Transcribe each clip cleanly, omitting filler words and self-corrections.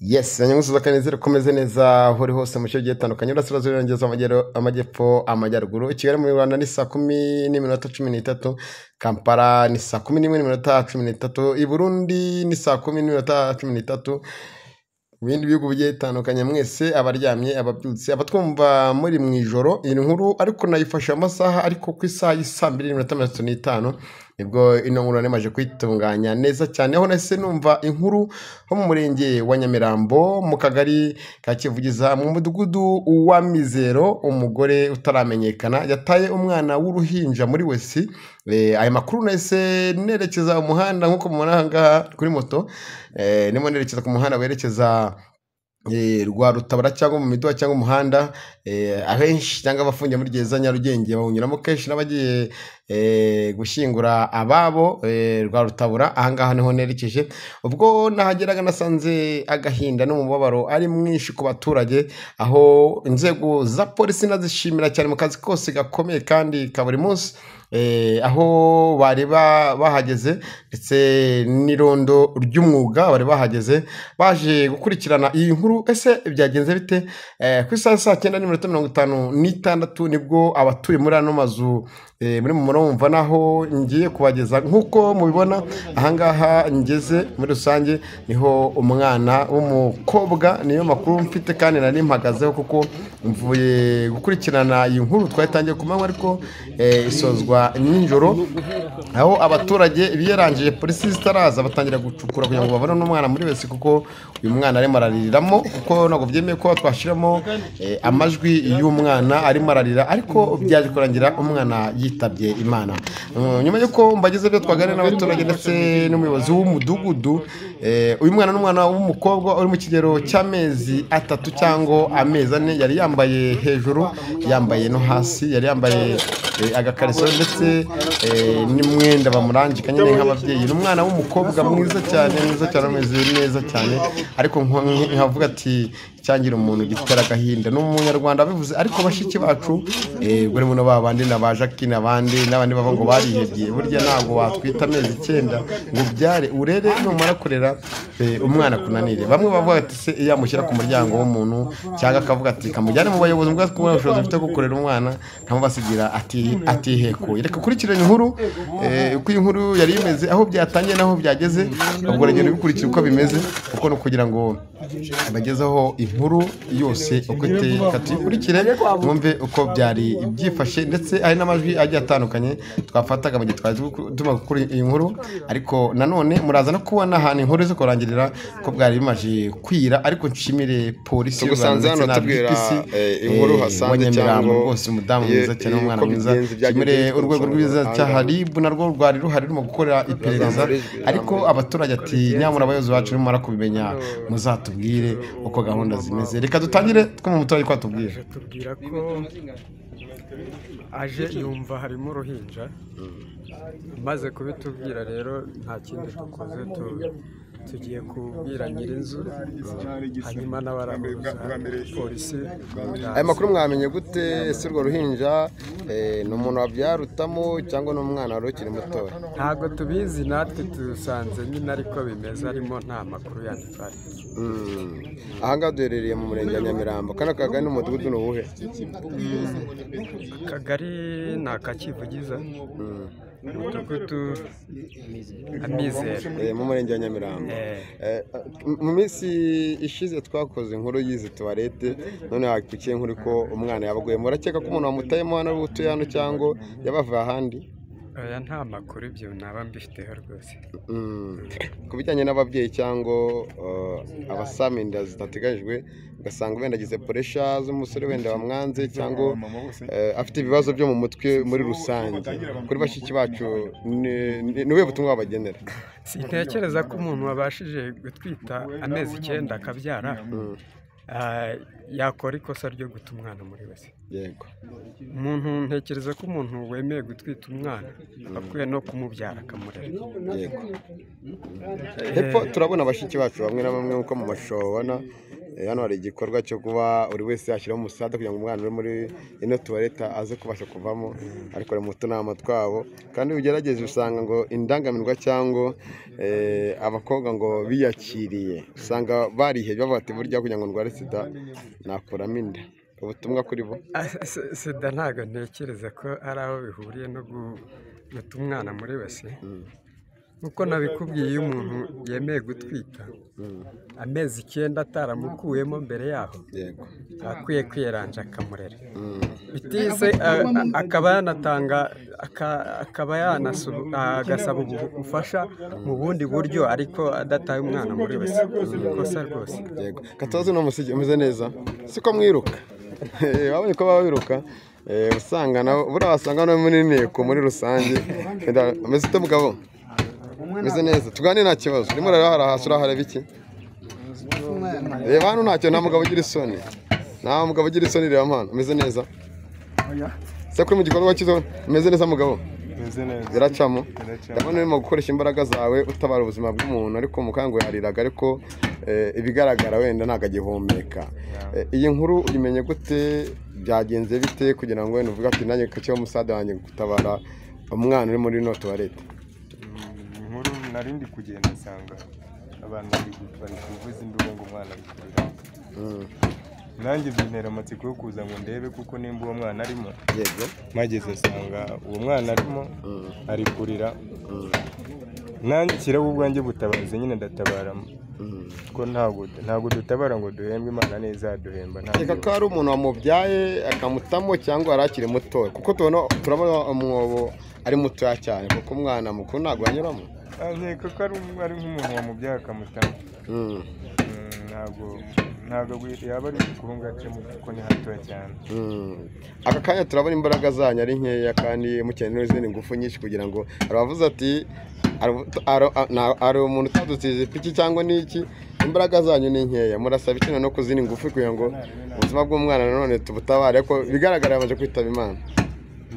Yes, nyangusuza kanezero komeze neza aho uri hose mu bice bigiye bitandukanye, urasirazuba, iburengerazuba, amajyepfo, amajyaruguru. I Kigali mu Rwanda ni saa 10:13, Kampala ni saa 11:13, i Burundi ni saa 10:13. Mu bindi bihugu bigiye bitandukanye mwese abaryamye, ababyutse, abatwumva muri mu ijoro, iyi nkuru ariko nayifashe amasaha, ariko ku isaha y'i 2:35 nibwo ino nkuru nari kuyitunganya neza cyane, aho nahise numva inkuru ho mu murenge wa Nyamirambo mu kagari ka Kivugiza mu mudugudu wa Mizero, umugore utaramenyekana yataye umwana w'uruhinja muri wesi. Aya makuru nahise nerekeza umuhanda nk'uko mubona aha ngaha kuri moto, ndimo nerekeza ku muhanda werekeza rwa Rutabura cyangwa mu miduha cyangwa umuhanda, abenshi cyangwa abafungiye muri gereza Nyarugenge bawunyuramo kenshi n'abagiye gushyingura ababo, rwa Rutabura. Ahangaha niho nerekeje. Ubwo nahageraga nasanze agahinda n'umubabaro ari mwinshi ku baturage, aho inzego za polisi nazishimira cyane mu kazi kose gakomeye kandi ka buri munsi, aho bari bahageze ndetse n'irondo ry'umwuga bari bahageze baje gukurikirana iyi nkuru. Ese byagenze bite? Ku isaha ya saa 9:56 nibwo abatuye muri ano mazu, muri murumva naho ngiye kubageza nk'uko mubibona ahangaha ngeze muri rusange niho umwana w'umukobwa, niyo makuru mfite kandi nari mpagazeho kuko mvuye gukurikirana iyi nkuru twayitangiye ku manywa ariko isozwa nijoro, aho abaturage biyarangije polisi zitaraza batangira gucukura kugira ngo babone n'umwana muri wese, kuko uyu mwana arimo arariramo, kuko ntabwo byemeye ko twashyiramo amajwi y'umwana arimo ararira, ariko byaje kurangira umwana yitabye Imana. Nyuma y'uko mbageze ibyo twaganira n'abaturage ndetse n'umuyobozi w'umudugudu, uyu mwana n'umwana w'umukobwa uri mu kigero cy'amezi 3 cyangwa amezi 4, yari yambaye hejuru, yambaye no hasi, yari yambaye agakariso ndetse n'umwenda bamurangika nyine nk'ababyeyi. Ni umwana w'umukobwa mwiza cyane, mwiza cyane, ameze neza cyane, ariko nkavuga ati cyangira umuntu gitera agahinda. Ni umunyarwanda bivuze, ariko bashiki bacu buri muntu babandi na ba Jacqueline abandi n'abandi bava ngo barihebye, burya ntabwo watwita amezi 9 ngo ubyare urere, numara kurera umwana kunanire. Bamwe bavuga ati se iyo amushyira ku muryango w'umuntu, cyangwa akavuga ati kamujyane mu bayobozi mbwa kubona ubushobozi bufite bwo kurera umwana, nkamubasigira atihekuye. Reka ukurikirane inkuru uko iyi nkuru yari imeze, aho byatangiye n'aho byageze, ubwo uragenda ubikurikira uko bimeze, kuko no kugira ngo bagezeho inkuru yose uko iteye. Reka tuyikurikire mwumve uko byari byifashe, ndetse hari n'amajwi agiye atandukanye twafataga mu gihe twari turimo gukora iyi nkuru, ariko nanone muraza no kubona ahantu inkuru iza kurangirira ko bwari bimaze kwira. Ariko nshimire polisi y'u Rwanda ndetse na DPC inkuru hasanze wa Nyamirambo, cyangwa rwose umudamu mwiza cyane, umwana mwiza. Nshimire urwego rw'ibizacyaha RIB narwo rwari ruhari rurimo gukora iperereza, ariko abaturage ati nyamara abayobozi bacu nimumara kubimenya muzatubwire uko gahunda zimeze. Reka dutangire twumva umuturage ko atubwira. Tubwira ko aje yumva harimo uruhinja, maze kubitubwira rero nta kindi dukoze, tugiye kubwira nyir'inzu, hanyuma n'abarahuza polisi. Aya makuru mwamenye gute? Ese urwo ruhinja ni umuntu wabyarutamo cyangwa ni umwana wari ukiri mutoya? Ntabwo tubizi natwe, tusanze nyine ariko bimeze, arimo nta makuru yandi twari. Aha ngaha duherereye mu murenge wa Nyamirambo, kano kagari n'umudugudu ni uwuhe? Akagari ni aka Kivugiza, umudugudu Amizero, mu murenge wa Nyamirambo. Mu minsi ishize twakoze inkuru y'izi tuwarete, none hakurikiye inkuru ko umwana yabaguye. Murakeka ko umuntu wamutayemo hano utuye hano cyangwa yabavuye ahandi? Oya, nta makuru ibyo naba mbifiteho rwose. Ku bijyanye n'ababyeyi cyangwa abasama inda zidateganyijwe, ugasanga wenda agize puresha z'umusore wenda wamwanze, cyangwa afite ibibazo byo mu mutwe muri rusange, kuri bashiki bacu ni ubuhe butumwa babagenera? Sintekereza ko umuntu wabashije gutwita amezi 9 akabyara yakora ikosa ryo guta umwana muri wese. Yego. Umuntu ntekereza ko umuntu wemeye gutwita umwana akwiye no kumubyara akamurera. Yego. Hepfo turabona bashiki bacu bamwe na bamwe uko mu mashusho babona, Hano hari igikorwa cyo kuba buri wese yashyiraho umusada kugira ngo umwana uri muri ino tuwarete aze kubasha kuvamo, ariko ari mu tunama twabo. Kandi ugerageze usanga ngo indangamirwa cyangwa abakobwa ngo biyakiriye, usanga barihebye bavuga ati burya kugira ngo ndware sida nakuramo inda. Ubutumwa kuri bo? Sida ntabwo ntekereza ko ari aho bihuriye no guta umwana muri wese. Nkuko nabikubwiye, iyo umuntu yemeye gutwita amezi 9 ataramukuyemo mbere yaho, akwiye kwiyeranja akamurera, bitise akaba yanatanga, akaba agasaba ubufasha mu bundi buryo, ariko adataye umwana muri wese. Ikosa rwose. Yego. Katozi no musigi umeze neza, siko mwiruka babonye ko baba biruka, usanga nabo buriya wasanga no muri nteko muri rusange. Umeze ute mugabo? Umeze neza, tuganire nta kibazo. Urimo urarahara hasi, urahareba iki? Reba hano ntacyo, nta mugabo ugira isoni, nta mugabo ugira isoni. Reba hano, umeze neza se kuri mu gikorwa cyiza? Umeze neza mugabo? Biracamo. Ndabona urimo gukoresha imbaraga zawe utabara ubuzima bw'umuntu, ariko mukango yariraga, ariko ibigaragara wenda ntabwo agihumeka. Iyi nkuru uyimenye gute? Byagenze bite kugira ngo wenda uvuge ati nanjye kacyo umusada wanjye gutabara umwana uri muri ino tuwarete? Inkuru nari ndi kugenda nsanga abantu bari kuvuza induru ngo umwana ari kurira, nanjye bintera amatsiko yo kuza ngo ndebe kuko nimba uwo mwana arimo. Yego. Mageze asanga uwo mwana arimo ari kurira, nanjye nshyiraho ubwanjye butabazi nyine ndatabara, ko ntabwo dutabara ngo duhembwe, Imana neza duhemba. Reka ko ari umuntu wamubyaye akamutamo cyangwa yari akiri muto, kuko turabona umwobo ari mutoya cyane, kuko umwana mukuru ntabwo yanyuramo. Nkeka ko ari nk'umuntu wamubyaye akamutamo. Ntabwo yaba ari mukuru ngo acemo kuko ni hatoya cyane. Aka kanya turabona imbaraga zanyu ari nkeya kandi mukeneye n'izindi ngufu nyinshi, kugira ngo arabavuze ati ari umuntu utadutiza ipiki cyangwa n'iki, imbaraga zanyu ni nkeya, murasaba iki no kuzindi ngufu kugira ngo ubuzima bw'umwana nanone tubutabare, ko bigaragara yamaze kwitaba Imana.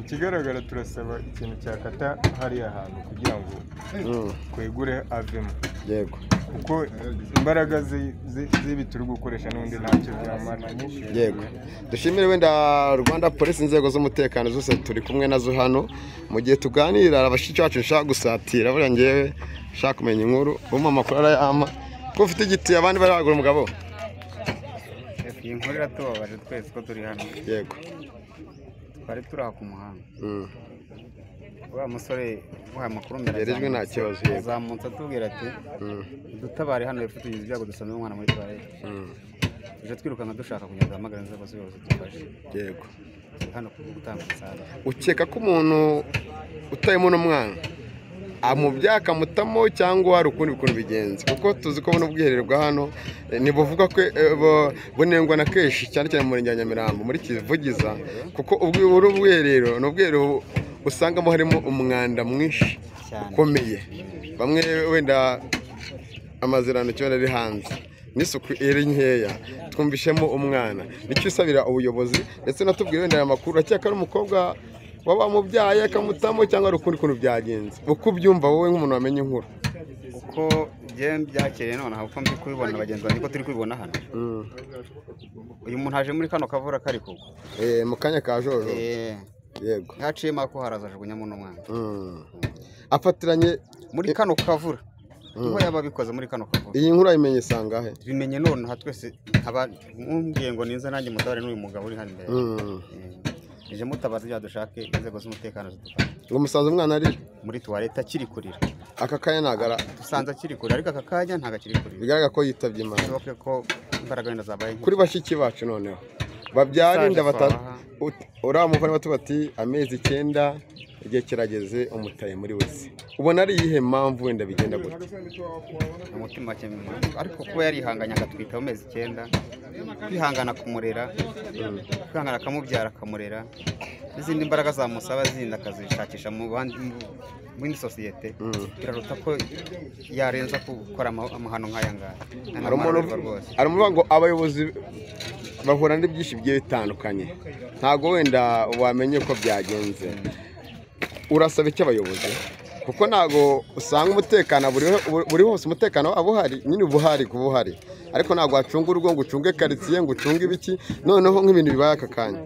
Ikigaragara turasaba ikintu cyakata hariya hantu kugira ngo twegure avemo. Yego. Kuko imbaraga z'ibi turi gukoresha n'undi ntacyo byamara. Yego. Dushimire wenda Rwanda Police, inzego z'umutekano zose turi kumwe nazo hano mu gihe tuganira. Abashiki bacu nshaka gusatira, buriya ngewe nshaka kumenya inkuru, umpa amakuru arayampa. Ko ufite igiti abandi baragura umugabo? Iyi nkuru iratubabaje twese ko turi hano. Yego. Twari turi aha ku muhanda. Wa musore uha amakuru mbere yarijwe nta kibazo. Azamutse atubwira ati dutabare hano hepfo tugize ibyago dusanze umwana muri toilette. Tuje twirukanka dushaka kugira ngo duhamagare inzego z'ubuyobozi dufashe. Yego. Hano gutanga umusaruro. Ukeka ko umuntu utayemo n'umwana amubyaye akamutamo cyangwa hari ukundi kuntu bigenze? Kuko tuzi ko buno bwiherero bwa hano ntibuvuga ko bunengwa na kenshi, cyane cyane mu murenge wa Nyamirambo muri Kivugiza, kuko ubwo bwiherero ni ubwiherero usangamo harimo umwanda mwinshi ukomeye, bamwe wenda amazirantoki wenda ari hanze n'isuku iri nkeya, twumvishemo umwana. Nicyo usabira ubuyobozi, ndetse natubwire wenda aya makuru, akeka ari umukobwa waba mubyaye akamutamo cyangwa ari ukundi kuntu byagenze? Uko ubyumva wowe nk'umuntu wamenye inkuru? Uko byakiriye nonaha, uko ndi kubibona bagenzi banjye ko turi kubibona hano, uyu muntu aje muri kano kavura kari kugwa mu kanya ka jojo. Yego. Haciyemo ako haraza ajugunyamo n'umwana. Afatiranye muri kano kavura, niho yaba abikoze muri kano kavura. Iyi nkuru ayimenye isangahe? Bimenye nonaha twese, nk'umbwiye ngo ninze nanjye mutabare n'uyu mugabo uri hano imbere. Ije mutabazi bya dushake inzego z'umutekano zidufasha. Ngo musanze umwana ari muri toilette akiri kurira. Aka kanya nagara dusanze akiri kurira, ariko aka kanya ntago akiri kurira. Bigaragara ko yitabye Imana. Bishoboke ko imbaraga wenda zabaye kuri bashiki bacu noneho babyara inda uriya muvandimwe bati amezi 9 igihe kirageze umutaye muri wese. Ubona ari iyihe mpamvu wenda bigenda gutya? Umutima ariko kuba yarihanganye agatwita amezi 9, kwihangana kumurera, kwihangana akamubyara akamurera, n'izindi mbaraga zamusaba zindi akazishakisha mu bandi muri sosiyete, biraruta ko yarenza gukora amahano nk'aya ngaya. Hari umuntu ngo abayobozi bahura n'ibyinshi bigiye bitandukanye, ntabwo wenda wamenye uko byagenze. Urasaba icyo abayobozi? Kuko ntabwo usanga umutekano buri hose, umutekano waba uhari nyine, uba uhari kuba uhari, ariko ntabwo wacunga urugo ngo ucunge karitsiye ngo ucunge ibiki. Noneho nk'ibintu bibaye aka kanya,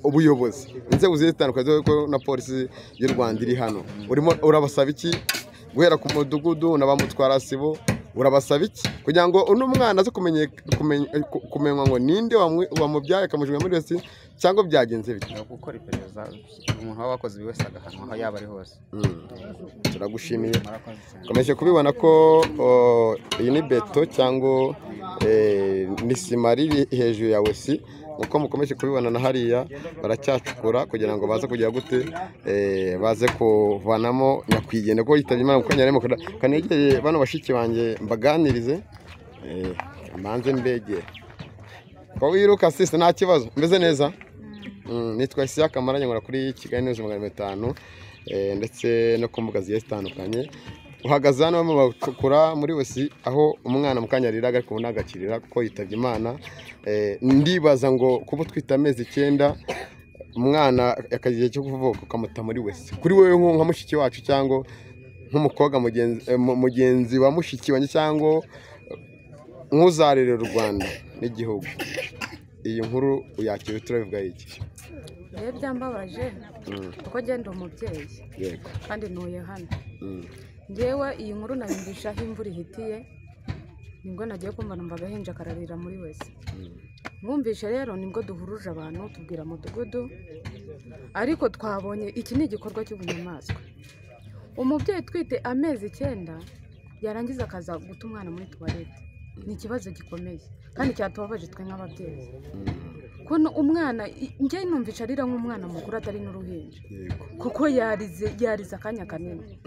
ubuyobozi, inzego zigiye zitandukanye na polisi y'u Rwanda iri hano, urimo urabasaba iki guhera ku mudugudu na ba mutwarasibo? Urabasaba iki kugira ngo uno mwana aze kumenywa ngo ninde wamubyaye akamujugunya muri wese, cyangwa byagenze bite? Gukora iperereza, umuntu waba wakoze ibi wese agahanwa aho yaba ari hose. Turagushimiye. Komeje kubibona ko iyi ni beto cyangwa ni sima riri hejuru ya wesi, uko mukomeje kubibona na hariya baracyacukura kugira ngo baze kujya gute, baze kuvanamo nyakwigendera ko yitabye Imana. Kuko nyarimo kanegeye bano bashiki banjye mbaganirize, mbanze mbegere ko wiruka sisi nta kibazo, meze neza. Nitwa Isiyaka Maranye, nkora kuri Kigali News 500 ndetse no ku mbuga zigiye zitandukanye. Uhagaze hano barimo bacukura muri wesi aho umwana mukanya ariraga, ariko ubu ntagakirira kuko yitabye Imana. Ndibaza ngo kuba utwite amezi 9 umwana akagira igihe cyo kuvuka ukamuta muri wesi, kuri wowe nka mushiki wacu cyangwa nk'umukobwa mugenzi wa mushiki wanjye cyangwa nk'uzarerera u Rwanda n'igihugu, iyi nkuru uyakira turabivuga iki? Iyo byambabaje kuko ngenda umubyeyi kandi ntuye hano. Ngewe iyi nkuru nayumvisha aho imvura ihitiye, nibwo nagiye kumva numva agahinja kararira muri wese. Mwumvishe rero nibwo duhuruje abantu tubwira mudugudu, ariko twabonye iki ni igikorwa cy'ubunyamaswa. Umubyeyi utwite amezi 9 yarangiza akaza guta umwana muri tuwarete, ni ikibazo gikomeye kandi cyatubabaje twe nk'ababyeyi. Kuno umwana njye numvisha arira nk'umwana mukuru atari n'uruhinja, kuko yarize akanya kanini.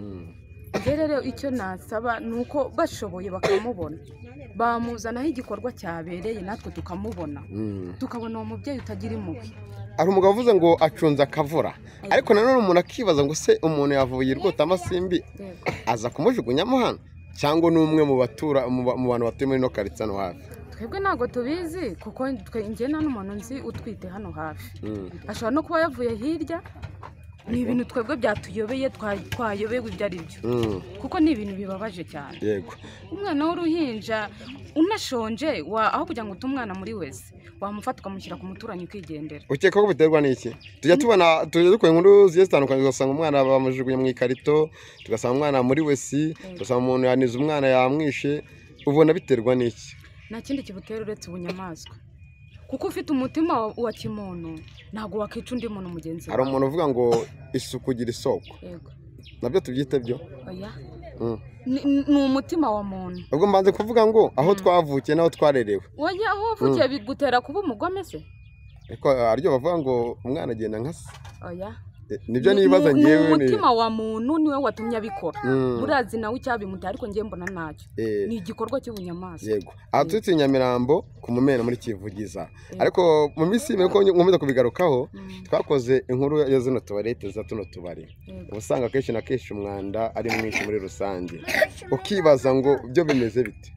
Rero icyo nasaba ni uko bashoboye bakamubona, bamuzanaho igikorwa cyabereye natwe tukamubona, tukabona uwo mubyeyi utagira impuhwe. Hari umugabo uvuze ngo acunze akavura, ariko nanone umuntu akibaza ngo se umuntu yavuye rwota amasimbi aza kumujugunyamo hano, cyangwa ni umwe mu batura mu bantu batuye muri no karitsiye hano hafi? Twebwe ntabwo tubizi kuko njye nta n'umuntu nzi utwite hano hafi, ashobora no kuba yavuye hirya. Ni ibintu twebwe byatuyobeye, twayobewe ibyo ari byo, kuko ni ibintu bibabaje cyane. Yego, umwana w'uruhinja unashonje, aho kugira ngo ute umwana muri wese wamufata ukamushyira ku muturanyi ukigendera. Ukeka ko biterwa n'iki? Tujya tubona, tujya dukora inkuru zigiye zitandukanye, ugasanga umwana bamujugunye mu ikarito, tugasanga umwana muri wesi, tugasanga umuntu yanize umwana yamwishe. Ubona biterwa n'iki? Nta kindi kibutera uretse ubunyamaswa, kuko ufite umutima wa kimuntu ntabwo wakica undi muntu mugenzi wawe. Hari umuntu uvuga ngo isuku igira isoko, nabyo tubyite byo? Oya, ni umutima wa muntu. Ubwo mbanze kuvuga ngo aho twavukiye n'aho twarerewe. Oya, aho wavukiye bigutera kuba umugome se? Ariko aryo bavuga ngo umwana agenda nka se. Oya, nibyo nibaza ngewe, ni umutima wa muntu niwe watumye abikora. Urazi nawe icyabimuteye, ariko ngiye mbona ntacyo, ni igikorwa cy'ubunyamaswa. Yego, aha turi i Nyamirambo ku Mumena muri Kivugiza, ariko mu minsi imwe nkomeza kubigarukaho, twakoze inkuru ya zino tuwarete za tuno tubari, usanga kenshi na kenshi umwanda ari mwinshi muri rusange, ukibaza ngo byo bimeze bite?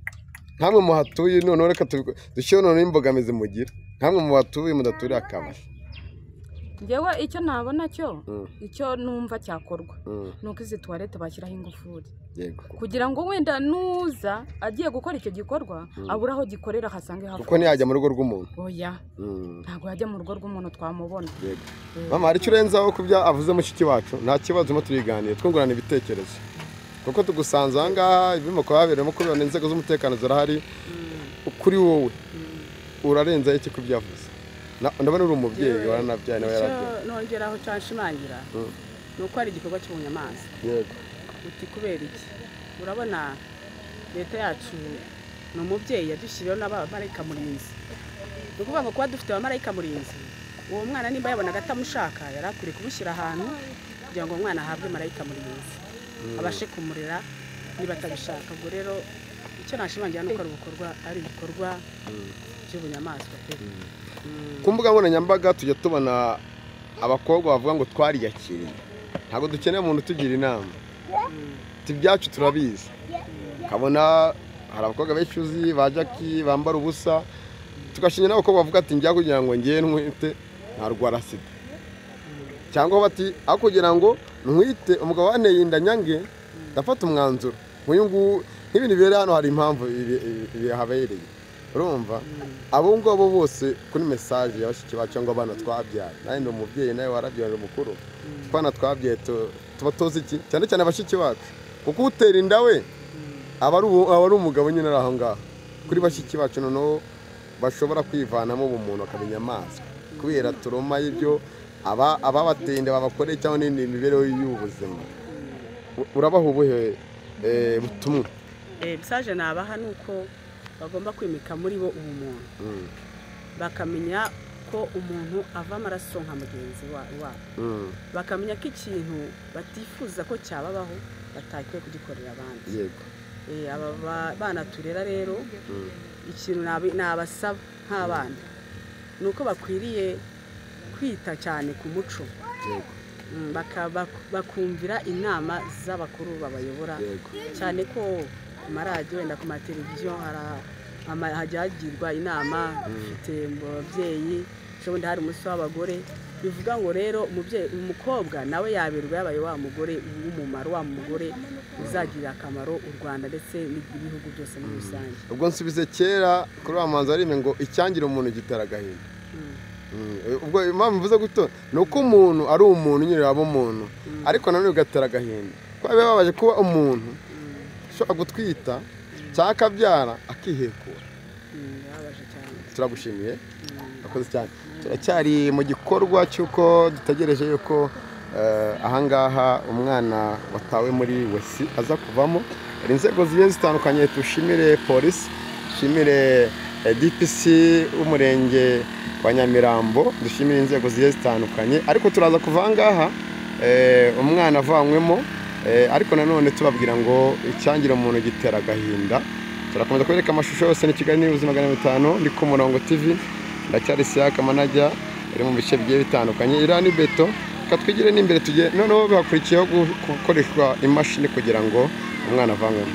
Nkamwe muhatuye, noneho reka dushyire noneho imbogamizi mugira, nkamwe muhatuye mudaturiye akabari. Ngewe icyo nabona cyo, icyo numva cyakorwa nuko izi tuwarete bashyiraho ingufuri, kugira ngo wenda nuza agiye gukora icyo gikorwa abura aho gikorera hasange hafi, kuko ntiyajya mu rugo rw'umuntu. Oya, ntabwo yajya mu rugo rw'umuntu twamubona. Mama, hari icyo urenzaho ku byo avuze mushiki wacu? Nta kibazo, mo turiganira twungurana ibitekerezo, kuko tugusanze aha ngaha ibirimo kuhabera, kubibona inzego z'umutekano zirahari. Kuri wowe urarenzaho iki ku byo avuze? Ndabona uri umubyeyi waranabyaye nawe yarabyaye. Nongeraho cyanshimangira ni uko ari igikorwa cy'ubunyamaswa. Yego, uti kubera iki? Urabona leta yacu ni umubyeyi, yadushyiriyeho n'abamarayika murinzi. Ni ukuvuga ngo kuba dufite abamarayika murinzi, uwo mwana nimba yabonaga atamushaka yari akwiriye kumushyira ahantu kugira ngo umwana ahabwe marayika murinzi, abashe kumurera niba atabishaka. Ubwo rero icyo nashimangira ni uko ari ibikorwa by'ubunyamaswa pe. Ku mbuga nkoranyambaga tujya tubona abakobwa bavuga ngo twariyakiriye, ntabwo dukeneye umuntu utugira inama, ibyacu turabizi. Kabona hari abakobwa benshi uzi ba Jackie bambara ubusa, tugashinya n'abakobwa bavuga ati njya kugira ngo ngiye ntwite ntarwara sida, cyangwa bati aho kugira ngo ntwite umugabo wanteye inda nyange ndafata umwanzuro nk'uyu nguyu nk'ibintu bibera hano hari impamvu bihabereye urumva abo ngabo bose kuri mesaje ya bashiki bacu cyangwa abana twabyaye nawe ndi umubyeyi nawe warabyaye umukuru abana twabyaye tuba tuzi iki cyane cyane bashiki bacu kuko utera inda we aba ari umugabo nyine ari aho ngaho kuri bashiki bacu noneho bashobora kwivanamo ubumuntu akaba inyamaswa kubera turoma y'ibyo ababateye inda babakoreye cyangwa n'indi mibereho y'ubuzima urabaha ubuhe butumwa? Mesaje nabaha ni uko bagomba kwimika muri bo ubumuntu, bakamenya ko umuntu ava amaraso nka mugenzi wabo, bakamenya ko ikintu batifuza ko cyababaho batakwiye kugikorera abandi. Yego. Aba bana turera rero ikintu nabasaba nk'abana ni uko bakwiriye kwita cyane ku muco, bakumvira inama z'abakuru babayobora, cyane ko ku maradiyo wenda ku mateleviziyo hajya hagirwa inama dufite mu babyeyi, ejobundi hari umunsi w'abagore, bivuga ngo rero umukobwa nawe yaberwa yabaye wa mugore w'umumaro, wa mugore uzagirira akamaro u Rwanda ndetse n'ibihugu byose muri rusange. Ubwo nsubize kera kuri wa manzi arime ngo icyangira umuntu gitera agahinda. Ubwo impamvu mvuze guto ni uko umuntu ari umuntu nyine aba umuntu, ariko nanone ugatera agahinda kuko biba bibabaje kuba umuntu ushobora gutwita cyangwa akabyara akihekura. Turagushimiye, akoze cyane. Turacyari mu gikorwa cy'uko dutegereje yuko ahangaha umwana watawe muri wesi aza kuvamo. Hari inzego zigiye zitandukanye, dushimire polisi, dushimire DPC w'umurenge wa Nyamirambo, dushimire inzego zigiye zitandukanye, ariko turaza kuva ahangaha umwana avanywemo, ariko nanone tubabwira ngo icyangira umuntu gitera agahinda. Turakomeza kwereka amashusho yose ni Kigali News 500, ndi ku Murongo TV, ndacyari Siyaka Manager uri mu bice bigiye bitandukanye. Iriya ni beto, reka twigire n'imbere tujye noneho hakurikiyeho gukoreshwa imashini kugira ngo umwana avanywemo.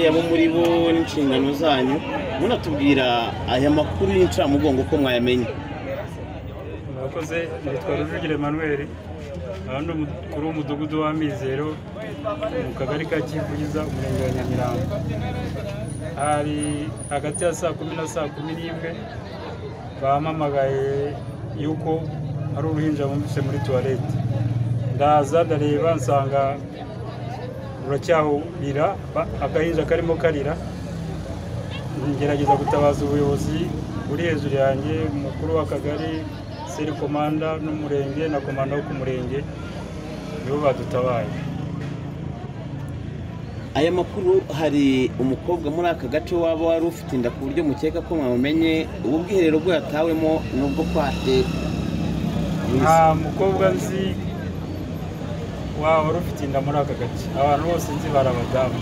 Abo muri bo n'inshingano zanyu munatubwira aya makuru y'incamugongo ko mwayamenye. Murakoze, nitwa Rujugiro Emmanuel, aha ni umukuru w'umudugudu w'Amizero mu kagari ka Kivugiza, umurenge wa Nyamirambo. Hari hagati ya saa 10 na saa 11 bampamagaye yuko hari uruhinja bumvise muri toilette. Ndaza ndareba nsanga ruracyahurira, agahinja karimo karira. Ngerageza gutabaza ubuyobozi buri hejuru yanjye, umukuru w'akagari, seri komanda n'umurenge na komanda wo ku murenge, nibo badutabaye. Aya makuru, hari umukobwa muri aka gace waba wari ufite inda ku buryo mukeka ko mwamumenye? Ubu bwiherero bwo yatawemo nubwo kwate? Nta mukobwa nzi waba wari ufite inda muri aka gace, abantu bose nzi bari abadamu.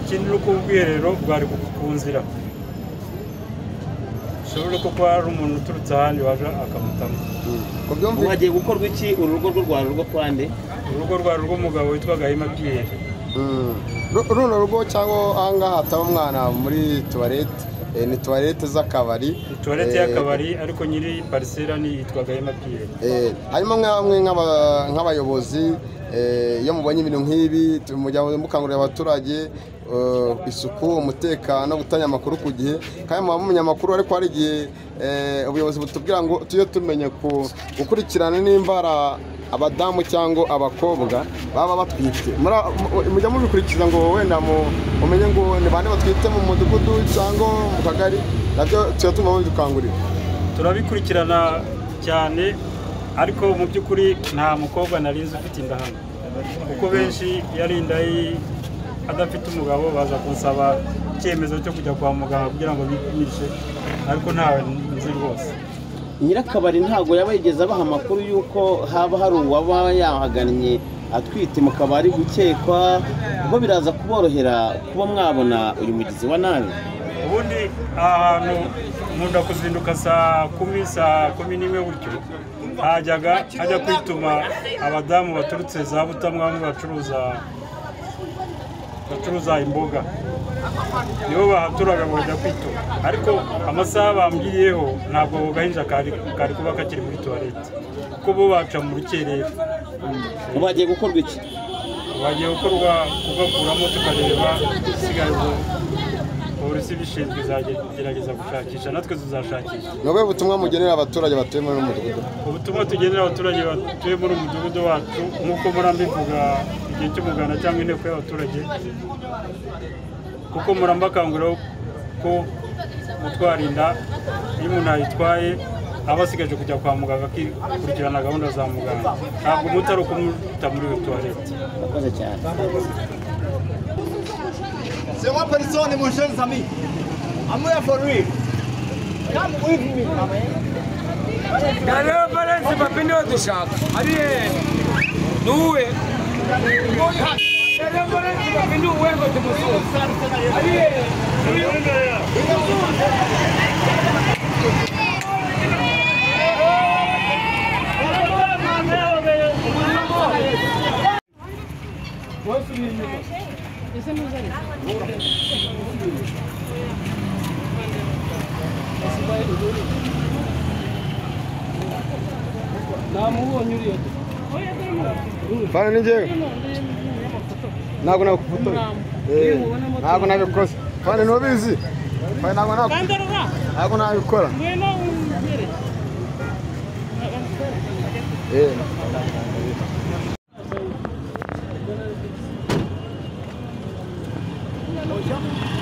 Ikindi ni uko ubwiherero bwari ku nzira, ushobora kuba hari umuntu uturutse ahandi waje akamutamo. Ubu hagiye gukorwa iki? Uru rugo rwo rwari urwo kwa nde? Urugo rwari urw'umugabo witwa Gahima Pierre. Runo rugo cyangwa ahangaha hataba umwana muri tuwarete, ni tuwarete z'akabari. Tuwarete y'akabari, ariko nyiri parisera ni yitwa Gahima Pierre. Hanyuma mwamwe nk'abayobozi, iyo mubonye ibintu nk'ibi mujya mukangurira abaturage isuku, umutekano, gutanga amakuru ku gihe, kandi muba mumenya amakuru, ariko hari igihe ubuyobozi butubwira ngo tujye tumenya gukurikirana nimba abadamu cyangwa abakobwa baba batwite. Mujya mubikurikiza ngo wenda mumenye ngo ni bande batwite mu mudugudu cyangwa mu kagari, nabyo tuba tugomba kubikangurira. Turabikurikirana cyane, ariko mu by'ukuri nta mukobwa nari nzi ufite inda hano, kuko benshi yari inda adafite umugabo baza kunsaba icyemezo cyo kujya kwa muganga kugira ngo bipimishe, ariko ntawe nzi rwose. Nyirakabari ntabwo yaba yigeze abaha amakuru y'uko haba hari uwaba yahagannye atwite mu kabari gukekwa, kuko biraza kuborohera kuba mwabona uyu mugizi wa nabi. Ubundi ahantu nkunda kuzinduka saa 10, saa 11 gutyo, hajyaga hajya kwituma abadamu baturutse za Butamwa bacuruza imboga, nibo bahaturaga bakajya kwituma, ariko amasaha bambwiriyeho ntabwo ako gahinja kari kuba kakiri muri tuwarete, kuko bo baca mu rukerera. Ubu hagiye gukorwa iki? Bagiye gukorwa kugakuramo tukareba isigaye, polisi ibishinzwe izagerageza gushakisha, natwe tuzashakisha. Ni ubuhe butumwa mugenera abaturage batuye muri uyu mudugudu? Ubutumwa tugenera abaturage batuye muri uyu mudugudu wacu, nk'uko murambivuga igihe cy'umuganda cyangwa inteko y'abaturage, kuko murambakangurira ko gutwara inda iyo umuntu ayitwaye aba asigaje kujya kwa muganga akikurikirana gahunda za muganga, ntabwo umuti ari ukumuta muri iyo tuwarete. Murakoze cyane. C'est moi personne, mon cher ami. I'm here for real. Come with me. Galera Valence papinyo dushaka. Ari nuwe. Galera Valence papinyo uwe ngo tumusuze. Ari Fana ni njyewe ntabwo nakufotoye, ntabwo nabikoze. Fana ntubizi, Fana ntabwo nabikora.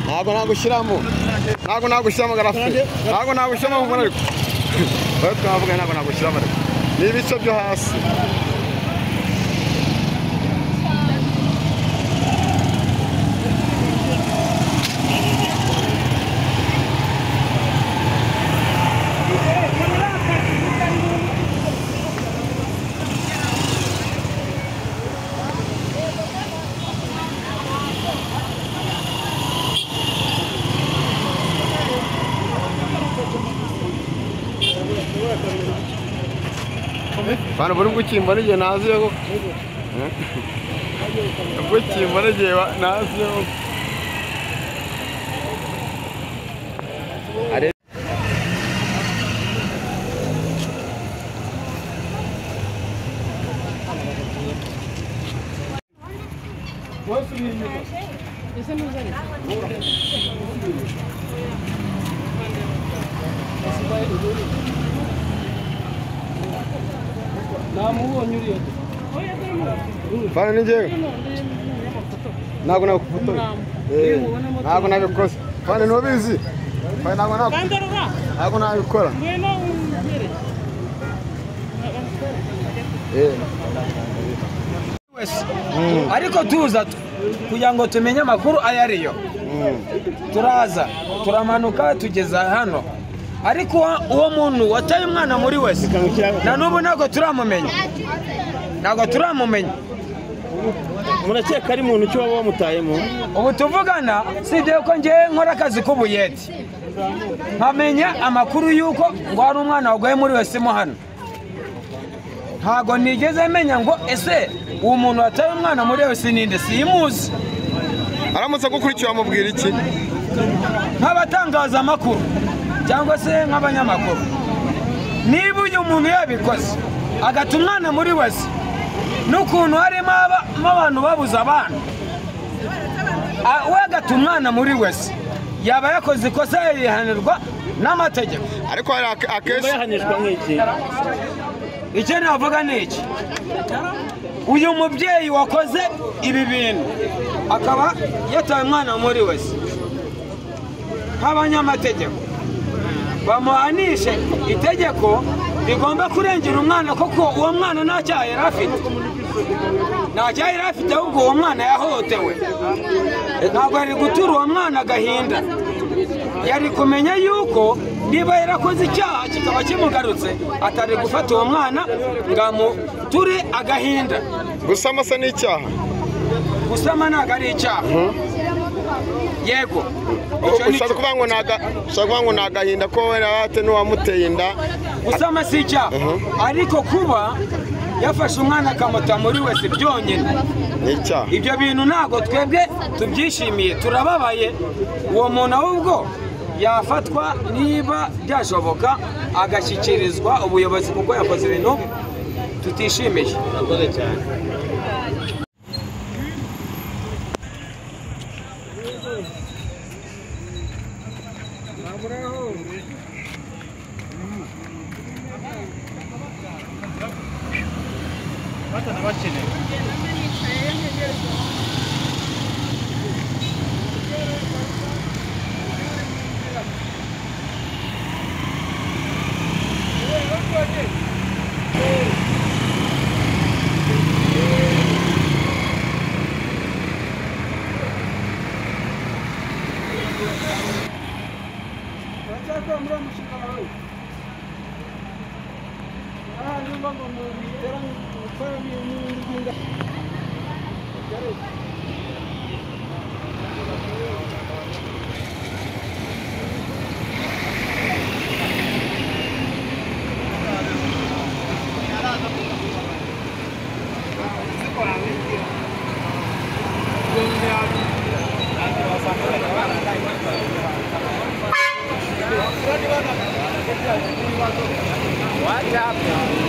Ntabwo nagushyiramo, ntabwo nagushyiramo garafe, ntabwo nagushyiramo mbona, ariko wowe twavuga ntabwo nagushyiramo, ariko ni ibice byo hasi. Bana buri gukimbona igihe naziye ko gukimbona igihe naziye ko. Fana ni njyewe ntabwo nakufotoye, ntabwo nabikoze. Fana ntubizi, Fana ntabwo nabikora. Ariko tuza kugira ngo tumenye amakuru ayo ariyo, turaza turamanuka tugeza hano, ariko uwo muntu wataye umwana muri wese na n'ubu ntabwo turamumenya, ntabwo turamumenya. Murakeka ari muntu ki waba wamutayemo? Ubu tuvugana sibye ko ngewe nkora akazi k'ubuyede, nkamenya amakuru y'uko ngo hari umwana waguye muri wese mo hano. Ntago nigeze menya ngo ese uwo muntu wataye umwana muri wese ninde, simuzi. Aramutse agukurikiye wamubwira iki? Nk'abatangaza amakuru cyangwa se nk'abanyamakuru, niba uyu muntu yabikoze agata umwana muri wese, n'ukuntu harimo abantu babuze abana, we agata umwana muri wese, yaba yakoze ikosa yihanirwa n'amategeko. Ariko hari akenshi yahanishwa nk'iki? Icyo navuga ni iki: uyu mubyeyi wakoze ibi bintu akaba yataye umwana muri wese, nk'abanyamategeko bamuhanishe itegeko rigomba kurengera umwana, kuko uwo mwana nta cyaha yari afite, nta cyaha yari afite, ahubwo uwo mwana yahohotewe. Ntabwo yari gutura uwo mwana agahinda, yari kumenya yuko niba yarakoze icyaha kikaba kimugarutse, atari gufata uwo mwana ngo amuture agahinda. Gusama se ni icyaha? Gusama ntabwo ari icyaha. Yego. Ushaka kuvuga ngo ni agahinda ko wera n'uwamuteye inda? Gusama si icyaha, ariko kuba yafashe umwana akamuta muri wese byonyine ni icyaha. Ibyo bintu ntabwo twebwe tubyishimiye, turababaye. Uwo muntu ahubwo yafatwa niba byashoboka agashyikirizwa ubuyobozi, kuko yakoze ibintu tutishimiye. Murakoze cyane. What happened?